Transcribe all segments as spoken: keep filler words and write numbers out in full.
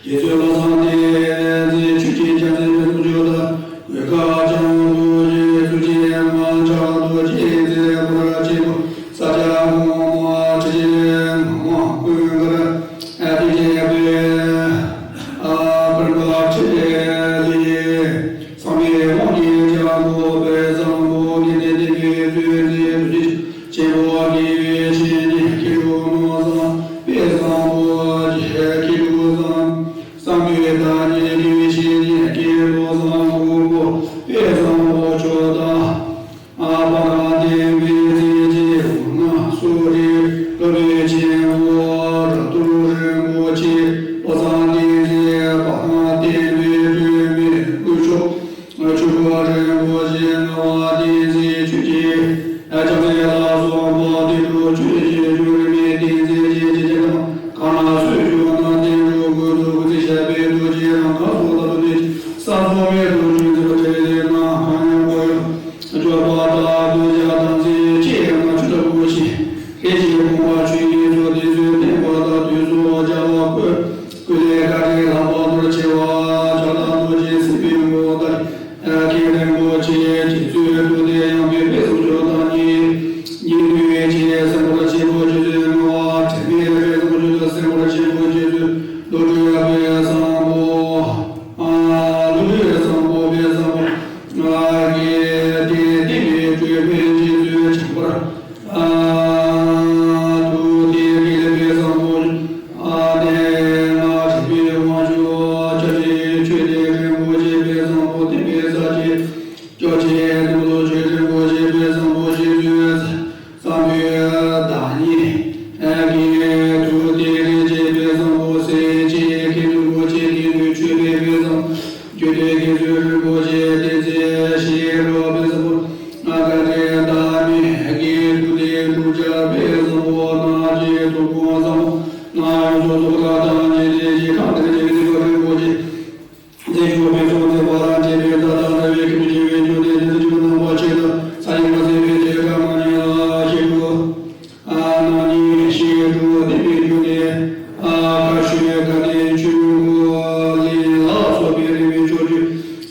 རྗེ་བཙུན་བློ་བཟང་བསྟན་འཛིན་ཆོས་ཀྱི་རྒྱལ་མཚན་ཕུན་སུམ་ཚོགས་དང་། གོས་དཀར་ལྗང་གུ་རྒྱན་གཙུག་ཆེན་དམར་ལྕགས་རྡོ་རྗེ་རྩེ་འབར་ཆེན་པོ། ས་སྐྱ་གོང་མ་ཁྲི་ཆེན་ངག་དབང་ཀུན་དགའ་ཨ་ཏི་ཆེན་པོའི་ཨ་པུར་བ་ཁྲི་ལས། ཚངས་པའི་དབང་གི་ལྗང་གུ་དཔལ་བཟང་པོ། དགེ་ལྡན་བསྟན་པའི་གཙོ་མཛད་རྡོ་རྗེ་ཆེན་པོ། དགེ་བའི་བཤེས་གཉེན་མཁས་གྲུབ་ཀུན་བཟང་དཔལ་བཟང་པོ། མཁས་གྲུབ་བཟང་བསམ་ཡས་བདག་ཉིད་དགེ་བའི་བཤེས་གཉེན་མཁས་གྲུབ་བཟང་པོ། དཔལ་བཟང་པོ་མཆོག་དང་། ཨ་པ་དང་བསྟན་པའི་མཛེས་རྒྱན་འོད་སྣང་སོགས་རིགས་སློབ་དཔོན་ཆེན་པོ་རབ་ཏུ་རིན་པོ་ཆེ་བློ་བཟང་བསྟན་འཛིན་པ་དང་བསྟན་པའི་སྒྲོན་མེ་དཀོན་མཆོག་ཆོས་འཁོར་རིན་པོ་ཆེ་ལྔ་པ་བསྟན་འཛིན་ཆོས་རྒྱལ་ལྕམ་དྲལ་ལ་སོགས་པ་བསྟན་འགྲོ་ཆོས་ཀྱི་རྒྱལ་པོ་རིས་མེད་བསྟན་འཛིན་རྗེ་བཅས་ཀྱི་གང་ན་སུ་བཞུགས་ན་བསྟན་འགྲོ་ཀུན་ཏུ་སྐུ་ཚེ་ཞབས་པད་རྡོ་རྗེ་རང་ག་སོགས་ལ་བསྟོད་ནས་ས་འཚོ་མེད་དུ་བྱོན་ཚེ་བ་བྲལ་ཏེ་ན་གང་ཡང་གོ་ཡོད། འབྱོར་པ་དང་གདུལ་བྱ་དམ་ཚིག་ཅེས་ང་ཆུ་ལྟ་བུ་ཞིག་ལྷན་ཅིག་དགོངས་པ་ཆོས་ཉིད་སོགས་དེ་ཚོའི་བསྟན་པ་དང་དུས་སུ་བྱ་བ་བཀོད། ཀུན་ལས་བཀའ་དྲིན་ལྷག་པ་ལོར་ཆེ་བ་ཕྱག་དང་རྡོ་རྗེ་སྲིད་པའི་ངོ་བོ་ལྟར། མཁན་རིན་པོ་ཆེ་རྗེ་བཙུན་ཐུབ་བསྟན་ཡང་པའི་དཔལ་བཟང་མཆོག་དང་གཉིས། སྙིང་ཐུབ་ཆེ་སེམས་དཔའ་ཆེན་པོ་རྗེ་བཙུན་ངག་དབང་དྲན་པའི་དཔལ་བཟང་མཆོག་དང་སེམས་དཔའ་ཆེན་པོ་རྗེ་བཙུན་བློ་གྲོས་དཔལ་བཟང་པོ། ཨ་བློ་གྲོས་བཟང་པོ་དཔལ་བཟང་པོ། ཨ་དགེ་ལྡན་བསྟན་པའི་སྒྲོན་མེ་རྗེ་བཙུན་བྱམས་པ། ཨ་ཐུབ་བསྟན་དགེ་ལེགས་དཔལ་བཟང་པོ། ཨ་དེ་ང་དྲན་པའི་དབང་ཕྱུག་སྐྱབས་རྗེ་ཆོས་སྡེ་རིན་པོ་ཆེ་དཔལ་བཟང་པོ་བསྟན་པའི་ས་ཆེན། སྐྱབས་རྗེ་ནོར་བློ་ཆོས་སྒྲོན་པོ་ཆེ་དཔལ་བཟང་པོ་རྗེ་བཙུན་བསམ་ཡས་བདག་ཉིད་ཨ་དགེ་ཐུབ་བསྟན་རིན་ཆེན་དཔལ་བཟང་པོ་སེང་ཆེན་མཁན་རིན་པོ་ཆེ་དགེ་འདུན་ཆོས་འཕེལ་དཔལ་བཟང་། རྒྱུད་སྡེ་དགེ་ཚུལ་རིན་པོ་ཆེ་བསྟན་འཛིན་ཤེས་རབ་དཔལ་བཟང་པོ། ཨ་བཀའ་དྲིན་བདག་མེད་དགེ་ཐུབ་བསྟན་འབྲུག་སྐྱབས་དཔལ་བཟང་པོ། སྣང་བྱེད་ཐུབ་དགོངས་བཟང་པོ། སྣང་ཡོངས་སུ་རྫོགས་པ་དང་རྗེ་བཙུན་གྱི་ཁམས་བསྟན་འཛིན་གྱི་རིན་པོ་ཆེ། མཛད་མཆོག་དཔལ་མཚོ་མཛད་པ་རང་རྒྱལ་པའི་བརྡ་དང་འདྲ་བའི་ཁྱིམ་བྱེ་བའི་འབྱུང་གནས་དེ་ཚོ་གཅིག་པུ་རྣམ་པ་ཆེ་ལ་ས་ཡི་མ་ཟད་པའི་དེ་ཀ་མ་ཉེ་ལ་ཤེས་དགོས། ཨ་ནང་ཉིད་ཤེས་དགོས་བསྟན་པའི་རྒྱུ་ནི། ཨ་བཀའ་ཆོས་བཀའ་བསྟན་ཆོས་འཁོར་ལས་ལ་སོགས་པའི་རིམ་པའི་ཕྱོགས་བཅུའི་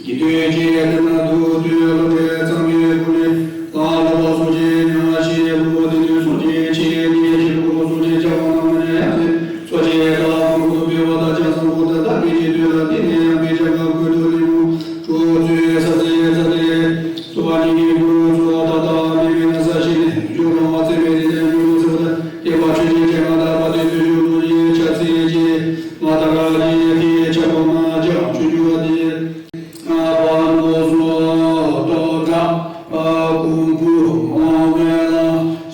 དགེ་འདུན་གྱི་སྡེ་ན་ཐུགས་འདུན་བློ་གྲོས་གཙང་མའི་སྒོ་ནས་ལ་ལོ་བ་སོགས་ཀྱི་ཉམས་བཞེས་བློ་བདེ་དོན་སོགས་ཀྱི་ཆེད་དེ་ཤེས་དགོས་སོགས་ཀྱི་བྱ་བ་རྣམས་ཉམས་ཡང་སྲིད། སོ་སྐྱེ་དག་ཀུན་ཏུ་སྤེལ་བ་དང་ཆ་ཚང་པོ་དང་བདག་གི་རྗེས་ཟློས་ལ་བརྟེན་ནས་ཡང་པའི་བྱ་དགའ་ཀུན་ཏུ་ལེགས་མོ་གྲོགས་ཚོའི་ས་ཚེ་ས་ཚེ་སོ་བ་ཉིད་ཀྱི་གུ་རུ་གཙོ་བོ་དག་དང་མི་མི་ན་ས་ཞིག་ནས་འཇུག་རང་བ་ཚེ་མེད་དེ་ལས་འཇུག་རུ་ཚེ་བ་དང་བསྟན་པ་ཆོས་ཀྱི་ཆེ་མ་དག་པ་དེ་ཚོའི་འཇུག་རྡོ་རྗེ་ཆ་ཚེ་རྗེ་མ་དག་ལ་ཡེ་ཤེས་ཆ་པོ་མ་ཅག་ཆུ་རྒྱུ་བ་དེ། ཨ་བ་མོ་སོ་ཏོ་དྲ་ཨ་ཀུང་བུ་མོ་མེ་ལ་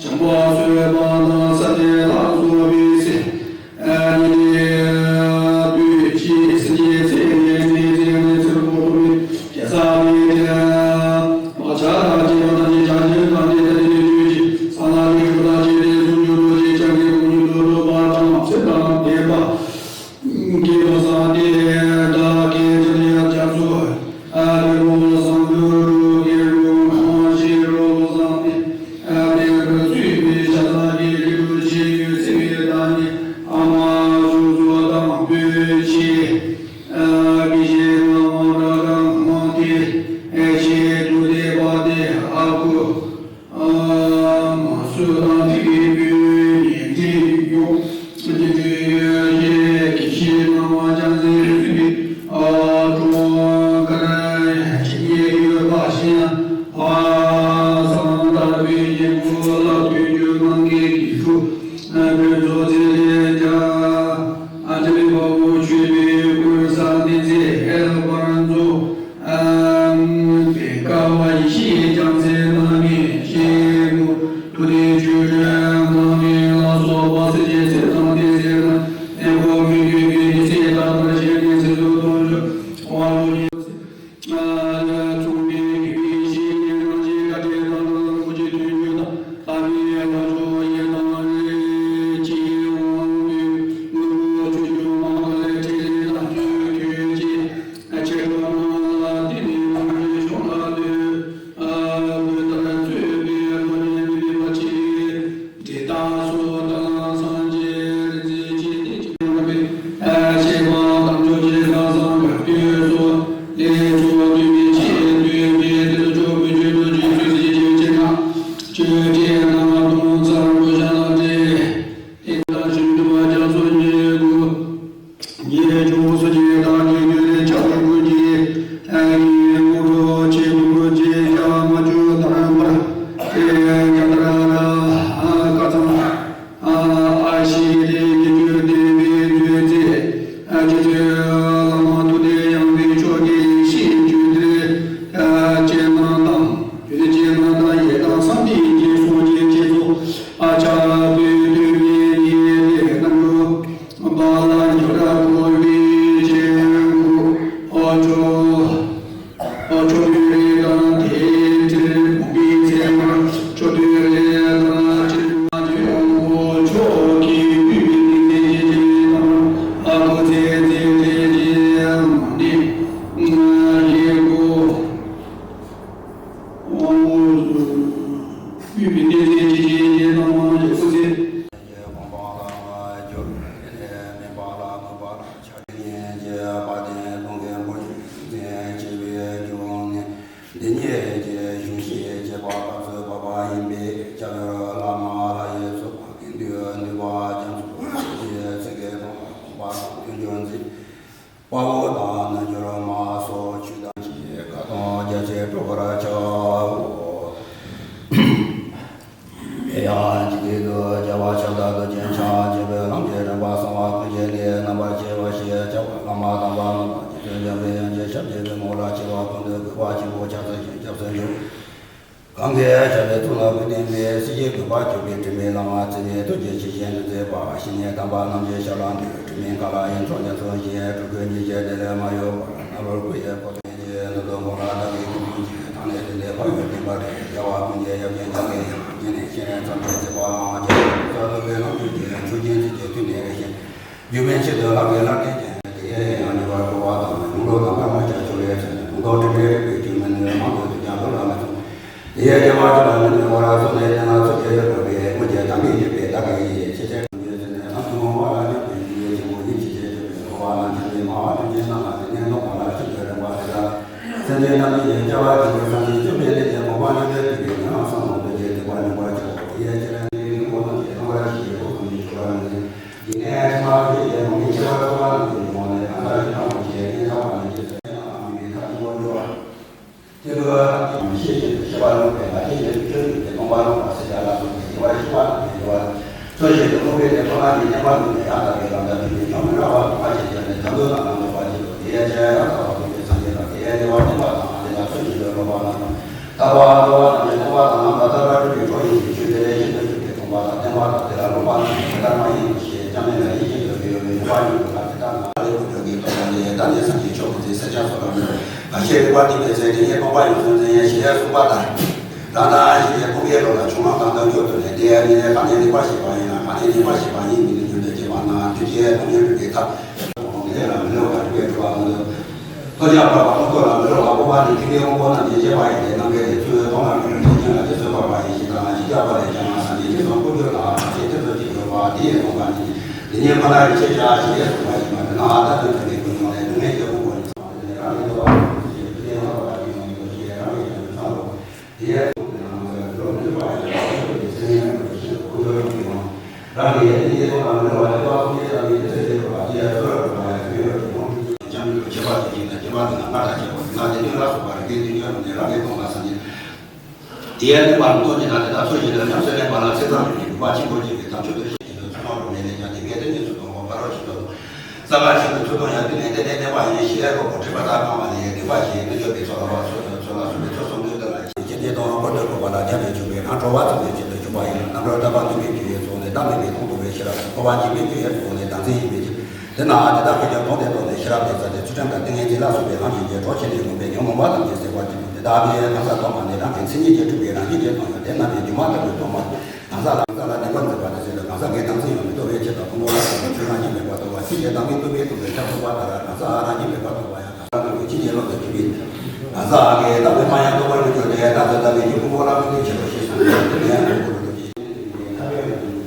ཞང་པ་སོས་པ་དང་ས་ཏེ་ལ་སོ་བི་སེ། ཨ་ནི་ལེ་དུས་ཀྱི་སེ་ཀྱི་ཚེ་ནི་ཚེ་ནི་ཚེ་མོ་ཏོ་མི་ཀྱ་ས་མི་ཏེ་བ་ཆ་དང་ཅི་བ་དང་ཅི་ཆ་ཅི་དང་ནི་ད་ནི་དུས་ཀྱི་ས་ལ་ནི་ཆུ་དང་ཅི་ཏེ་སུ་ཉུ་ཏོ་ཅི་ཅང་གི་ཀུ་ཉུ་ཏོ་ཏོ་པ་དང་ཚེ་དང་བདེ་བ། དགེ་བ་བཟང་སྟེ། ཡེ་ཆོས་སུ་ཇི་ལྟར་གྱི་དུས་ལས་བྱ་བའི་ཀུན་གྱི་ལྷན་ཡིན་གུ་རུ་ཆེ་དུ་ཀུན་གྱི་བྱ་མ་བཅུ་ལྟར་མར་ཏེ་ཇ་ཏ་ར་ཀ་ཚང་ཨ་ཤི་ཏེ་ཀྱི་ཆོས་སྡེ་བའི་མཛོད་རྩེ་ཨ་ཅི་ཚོད་བླ་མ་ཐུབ་བསྟན་ཡང་པའི་ཆོས་ཀྱི་ཤིང་ཆུ་དེར་ཨ་ཅེ་ན་དང་ཡུལ་ཅེ་ན་དང་ཡེ་དང་སམ་ཏི་ཡིན་གྱི་སོང་གྱི་ཆེ་ཚོ་ཨ་ཅག་པོའི་དུས་མིན་ཡེ་ཏེ་རྣམ་གྲོལ། བ་ལ་འཇོ་ར་ཀོ་བི་ཆེན་གུ་ཨོ་ཅོ་ཨོ་ཅོ་བི་རེ་དང་དེ་ཕྱིར་གུ་བི་ཚེ་མར་ཅོ་བི་རེ་དང་ཕྱིར་མ་ཇི་ཨོ་ཅོ་གི་བི་བི་ནི་ཚེ་ཇི་ཇི་དང་ཨ་ཀོ་ཚེ་ཚེ་ཚེ་ཇི་མ་ནི་ཡེ་གུ། ཨོ། བི་བི་ནི་ཚེ་ཇི་ཇི་ཇི་དང་མ་ཇི་ཨོ་ཚེ། འདི་ཉིད་ཀྱི་གཞུང་ཤེས་བྱེད་པ་སྐབས་སུ་བབ་པ་ཡིན་པས་སྐྱབས་ཡུལ་བླ་མ་ལྷ་ཡི་གཙུག་ལག་ཁང་དུ་ནུས་པ་རྒྱ་མཚོ་ཞེས་ཚིག་གི་ཐོག་ལ་དགོངས་པ་དང་མཐུན་འཇུག་མཛད། དཔའ་བོ་དང་རྣལ་འབྱོར་མ་སོགས་ཆོས་དང་བཅས་བཀའ་དང་རྒྱ་ཆེར་སྒྲོག་པར་བྱའོ། དེ་ཡང་འཇིག་རྟེན་དུ་རྒྱལ་བ་ཤཱཀྱ་ཐུབ་པ་ཆེན་ཕྱག་བྱེད་པའི་ལམ་གྱི་རིམ་པ་གསང་བ་ཀུན་གྱི་གནས་རྣམ་པར་ཕྱེ་བ་ཞེས་བྱ་བ་བླ་མ་དམ་པ་རྣམས་དང་རྗེ་བཙུན་འཇམ་དཔལ་དབྱངས་ཀྱི་ཞབས་ཀྱི་པད་ཚལ་ལ་ཕྱི་བ་ཀུན་ཏུ་གུས་པ་ཆེན་པོས་ཕྱག་འཚལ་ཞིང་སྐྱབས་སུ་འཇུག། གང་གིས་བྱ་བའི་གཙུག་ལག་ཁང་བསྟན་པའི་སྲིད་ཞིའི་དགོས་པ་གྱུར་པའི་དྲི་མེད་ལམ་ལ་བརྩེ་བའི་ཐུགས་རྗེས་ཆེས་བཞིན་དུ་མཛད་པ་བཤེས་གཉེན་དམ་པ་རྣམས་ཀྱི་ཞབས་ལ་འདུད། དྲི་མེད་མཁའ་ལ་ཡིད་འཕྲོག་རྒྱ་མཚོ་བཞིན་སྤྲུལ་སྐུའི་ཉིན་བྱེད་བདེ་ལེགས་མ་གཡོས་པར་རྣམ་རོལ་སྐུ་ཡི་སྐུ་དོན་གྱི་ནུས་སྟོབས་དགོངས་ལ་བདག་གིས་ཀུན་སློང་གིས་དང་ལས་དེ་ལས་འཕགས་ཡུལ་སྟོན་པ་རེད། རྒྱལ་བ་ཀུན་གྱི་ཡབ་ཀྱི་འཇམ་དཔལ་དབྱངས་ཀྱི་ནས་སྤྱན་རས་གཙང་པའི་མཛད་པ་ལའང་རྒྱལ་བ་ཀུན་བཟང་ཐུབ་པའི་ལམ་གྱི་རྒྱུད་ལ་ཆོས་ཀྱི་མཛོད་ཀྱི་མཐུ་ནས་རེ་ཞིང་། རྒྱུད་སྨིན་ཆེད་དུ་ལྷ་བཀའི་ལྷ་བསྟན་ཅན་དེ་ཡང་ཉེ་བར་བསྐོར་བ་དང་ཡུམ་ལོ་དང་ཀརྨ་ལྕགས་ཕྱོགས་ལས་ཚན་ལུང་རྟོགས་དྲི་མེད་རིག་པའི་རྒྱུད་སྨིན་ནུས་མང་དུ་དུས་ཀྱང་ལོ་ལ་མི་མཚུངས། དེ་ཡང་རྒྱལ་བ་ཅི་ལ་མི་ནུས་བར་སོགས་ནས་ཡང་ན་ཚུལ་གྱིས་ཡོད་པ་བའི་དངོས་ཀྱི་དམ་པའི་ཡུལ་པའི་བདག་གི་ཡིད་ཆེས་ཆེ་ཁམས་ཀྱི་ཚུལ་ནས་ལམ་གྱི་ངོ་བོ་ལ་སྙོམས་པའི་ཡུལ་ཡུལ་ཆེན་པོ་ཡིད་ཆེས་ཆེ་སྤྱོད་པའི་ངོ་བོ་ལ་འཇམ་པའི་སྨྲ་བ་ཐུབ་ཆེན་རྣམས་ལ་དེ་ནས་ལོག་པ་ལ་ཆོས་ཀྱི་རིམ་པ་དེ་དག་སེམས་ཅན་རྣམས་ཀྱི་སྐྱེ་བ་ཆེན་པོའི་སངས་རྒྱས་སྤྱོད་པའི་ལས་ཀྱི་ངོ་བོ་ཉམས་པའི་དུས་ཀྱི་ཉམས་སམ་ལོངས་སྤྱོད་ཀྱི་དད་པ་ཉམས་པར་བྱའོ། དེ་ཡང་ཅི་ལ་ནི་ངོ་བོ་རྣམས་ཀྱི་ལྷག་པར་ཞི་བའི་སྒོ་གསུམ་གྱི་སྤྱོད་པ་ནི། དེ་ནས་ཕྱི་མ་སྐད་ཅིག་མང་པོའི་སྐྱེ་བ་འཚོ་བ་རྣམས་ཀྱི་ངོ་ནས་གང་དག་ཞིག་ལ་མོ་ཞེས་ངེས་ཐག་པ་ནི་རྗེས་སུ་ཡང་དག་པའི་ཐབས་ཀྱི་ངོ་སྤྲོད་པ། ཐེག་པའི་ཐབས་ཀྱི་ཤེས་བཞིན་དུ་ཤེས་པ་ལོག་པའི་ལ་རྒྱ་ཆེན་པོའི་ཆོས་ཉིད་ཀྱི་སྟོང་པ་ལོག་པ་སེལ་བྱ་ལ་སོགས་པའི་དགེ་བ་བཤིག་པ་དང་དགེ་བ་ཚོལ་བཞིན་དུ་རྨོངས་པའི་ལས་ཐོག་ལ་ནི་བསྙེན་པ་ལུགས་ནས་ཡང་དག་པའི་ལམ་དང་མཐུན་པའི་ཕྱོགས་མི་འདྲ་བ་དུ་མ་ཞེས་བྱ་ནས་དོན་དུ་ན་ལམ་འདོགས་པ་བཞིན་དུ་དེ་ཡང་ཅི་ཡང་ཡང་དག་པ་ཀུན་གྱི་སངས་རྒྱས་དང་དེ་ཡང་དགེ་བ་བསྟན་པ་དང་དེ་དག་ཚོལ་བཞིན་དུ་སློབ་པ་རྣམས་དང་། ཐར་པ་ཐོབ་པ་རྣམས་ཀྱི་སྟོན་པ་དང་ནམ་མཁའ་ལྟར་བགྲོད་པའི་གྲོགས་ཡིན་པའི་ཆོས་དེ་ལས་ཤིན་ཏུ་ཕྱུག་པའི་སྟོན་པ་དང་བསྟན་པ་དང་དེ་ལ་སློབ་པ་རྣམས་ཀྱི་དེ་ལྟར་མ་ཡིན་ནོ་ཞེས་ཅང་མེད་ལ་ཡིད་བཞིན་དུ་མི་གཡོ་བའི་ངོ་བོ་ཉིད་དུ་ལ་དེ་ལྟར་ན་ལེའུ་ཀུན་འགྲོ་གི་སྟོན་པ་ལས་ད་ནི་སངས་རྒྱས་མཆོག་གི་མཛད་སེར་སྐྱ་སོགས་ལ་མོས། གང་ཞིག་རིག་པ་ལྡན་པའི་ཚེ་དེ་ཉིད་སྟོང་པ་ཡོངས་སུ་འཛིན་ཞེས་གསུངས་པ་ལྟར། རང་དང་གཞན་གྱི་ཕུང་པོའི་བློ་ལ་ཆུང་མ་གང་དང་འགྱུར་དུ་ནས་དེ་ཡང་ནི་གང་ནས་རིག་པ་ཤེས་པ་ཡིན་ལ་གང་ནས་རིག་པ་ཤེས་པ་ཡིན་མིན་ནི་ཉམས་སུ་བྱས་པ་ན་དེ་ཕྱིར་སྟོང་ཉིད་རིག་པའི་ཐབས། ལས་ལ་མི་སླུ་བར་རིག་པའི་སྒྲུབ་པ་མངོན་དུ། ཐོབ་བྱ་འཕགས་པ་ཀུན་རྟོག་ལ་མི་སླུ་བ་སྤོབས་པ་ནི་ཐིག་ལེའི་དབང་པོ་རྣམས་ཀྱི་སྐྱེ་བ་ཡི་གེ་རྣམ་ལྔའི་ལས་ཚུལ་སྟོང་ལ་མི་སླུ་ཞེས་ཀྱང་ལ་རྗེས་སུ་དཔག་པ་ཡིན་ཞེས་དང་ཞེས་བྱ་བ་ལས་ཀྱང་སངས་རྒྱས་རྗེས་སུ་སྐུར་གྱུར་ལ་ཞེས་དེ་ཚོ་གཅིག་གྱུར་པ་དེ་ཡི་སྟོང་པ་ཉིད་དེ་ཉིད་ཁོ་ན་ཡི་ཤེས་བྱ་ཞེས་གསུངས་པ་ཡིན་པ་དེ་ནའང་ད་དུང་ཐིག་ལེ་ཀུན་རྟོག་ལས་སྣང་མེད་ཀྱི་དབང་པོ་ཉིད་ཚང་བ་དེ་ནི་རང་གི་འདོད་པ་ཀུན་གྱི་ཕྱིར་དེ་ཡང་དག་པ་ཡིན་ནོ་ཞེས་རང་གི་ཡང་དུ་ཚང་བ། དེ་ཡང་གསུངས་པའི་ནང་གསེས་འགྲོ་མི་ནུས་པ་ཡང་དག་པའི་ཆོས་ཀྱི་སེམས་ཉིད་ཀྱི་ཤིན་ཏུ་ཁོ་ཡོད་ཀྱི་ངང་། རང་གི་ཡེ་ནི་ཡེ་ཐོག་ལ་མི་འགྲོ་བ་ལས་བ་ཀུན་གྱི་ས་ནི་དེ་ཚེ་ཡོད་པ་དེ་ཡང་སོ་ར་གྲུབ་པ་ཡང་དོན་ཡོད་ཀྱི་ངང་། ཅང་མི་འགྲོ་ཁྱད་པར་དེ་བཞིན་དང་ཁྱད་པར་དེ་ལ་སྔར་དང་ཁྱད་པར་དེ་ལ་དེ་དོན་ལ་སོགས་པ་རིགས་པའི་དོན་ཡོད་ནས་རང་གིས་མཐོང་བ་སངས་རྒྱས། དེ་ཡང་ནི་མ་རུང་སྟོང་ཉིད་དང་དེ་དག་ཚོལ་བཞིན་དུ་ཉམས་སུ་ལེན་པ་ལ་ཚེ་ཚང་མི་ཉིད་གྲུབ་པ་ཆེན་པོ་གཅིག་གི་དམ་ཆོས་དོན་ཤེས་བཞིན་དུ་ཚོལ་བ་རུ་མེད་ལས་ཀྱང་དེ་སྐད་དོན་གཉིས་སུ་སྟོན་པ་ཕ་རོལ་ཕྱིན་དུ་གསང་སྔགས་ཆོས་ཀྱི་ཚུལ་མཐོང་ཡང་དེ་ནི་གཏན་གཏན་བདེན་པ་ཡིན་ཞེས་རབ་ཏུ་དྲན་པ་དག་སྣང་བ་ལས་དྲན་པ་ཞེས་མི་བརྗོད་པའི་ཚོགས་ལ་བ་ཚོད་ཚོད་ལ་སོགས་པའི་ཚོད་གསུམ་ལུས་དོན་ལ་ཅི་སྟེ་དོན་ལ་བཀོད་དོན་བཀོད་པ་ལ་སྦྱར་ནས་འཇུག་པའི་རང་གྲོལ་བ་ཙམ་ལས་ཆེད་དུ་འཇུག་པ་ཡིན། རྣམ་གྲོལ་བརྟག་པ་མཐུན་པའི་རྒྱུ་ཡི་གཙོ་བོ་ནི་བདག་མེད་པའི་དོན་རྟོགས་པའི་ཤེས་རབ་འཁོར་བ་འཇིག་པའི་རྒྱུ་ཡི་གཙོ་བོ་ནི་བདག་འཛིན་ཡིན་པའི་ཕྱིར། དེ་ན་དེ་དག་ཀུན་ཀྱང་དོན་དེ་རྟོགས་ནས་ཤེས་རབ་ལྡན་ཚར་ཏེ་ཚུལ་ཁྲིམས་དང་ཏིང་ངེ་འཛིན་ལ་སོགས་པའི་ལམ་གྱི་རྗེས་གྲོགས་བྱས་ནས་ཡོང་བས་ཉོན་མོངས་པ་ཐམས་ཅད་ཟད་པར་བྱེད་དོ། དེ་དག་གི་གང་ཟག་སྟོང་པ་ནི་རང་གི་མཚན་ཉིད་ཀྱིས་གྲུབ་པའི་རང་བཞིན་གྱིས་སྟོང་ཡང་དེ་རྣམས་ཀྱི་སྒྱུ་མ་ལྟ་བུའི་སྟོང་པ། གང་ཟག་ལ་གང་ཟག་ལ་བདེན་པར་འཛིན་པ་དེ་ཚོ་ལ་གང་ཟག་གི་བདག་འཛིན་ཡང་མི་འདོར་བའི་ཕྱིར་དང་། ཕུང་པོ་ལ་སོགས་པའི་ཆོས་རང་བཞིན་མེད་པར་རྟོགས་པ་ཕྱིན་ཏེ་བདག་མེད་རྟོགས་པའི་སྟོང་པའི་ཐབས་རྟོགས་པ་ལྟར་གང་ཟག་རང་བཞིན་མེད་པར་རྟོགས་པ་ཡང་གང་ཟག་མེད་པའི་ཕྱིན་ཅི་ལོག་ཏུ་གྱུར་པས། གང་ཟག་གི་བདག་མེད་མ་ཡིན་རྟོགས་པར་མི་འགྱུར་ཏེ་བདག་ཏུ་ལྟ་བའི་རྒྱུ་ཕུང་པོ་རང་མིན་ཏེ་ཕྱིར་རོ་ཞེས་གསུངས་པས། དེ་ནས་ཡང་ཕུང་པོ་རང་མིན་ཏེ་ཐ་བའི་རང་མིན་ཏེ།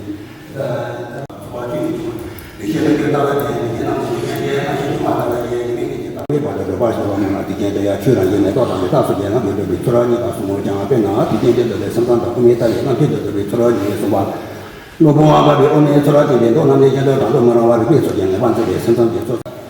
ལེགས་བཤད་ལས་ཀྱི་ལྟ་བ་དེ་ཡིན་གྱི་རྣམ་ཐར་གྱི་ཡན་ཆད་རྣམ་ཤེས་སྒྱུ་མ་ལྟ་བ་ཡིན་གྱི་མིན་གྱི་ལྟ་བའི་བར་དུ་འགྲོ་བར་ཤེས་པ་རྣམས་ལ་དེ་རྐྱེན་དེ་ཡང་ཆོས་རང་བཞིན་མེད་རྟོགས་དང་མི་རྟག་སོགས་ཀྱི་ལམ་གྱི་སྒྲུབ་པའི་ཚུལ་རང་ཉིད་ལ་གསུངས་མོད་ཀྱང་། དཔེར་ན་དེ་རྐྱེན་དེ་ལྟ་བུའི་སེམས་ཙམ་དང་དབུ་མའི་ལྟ་བའི་རྣམ་མཁྱེན་དུ་འགྲོ་བའི་ཚུལ་རང་ཉིད་གསུངས་པ། སློབ་དཔོན་ཨ་བ་པའི་དབུ་མའི་ཚུལ་རང་བསྟན་པའི་མདོ་རྣམས་ནི་གཞན་དོན་དྲང་དོན་མི་རུང་བ་རིགས་པའི་ཚུལ་གྱིས་ངེས་པར་འཛིན་པའི་སེམས་ཙམ་གྱི་ཚུལ་དང་།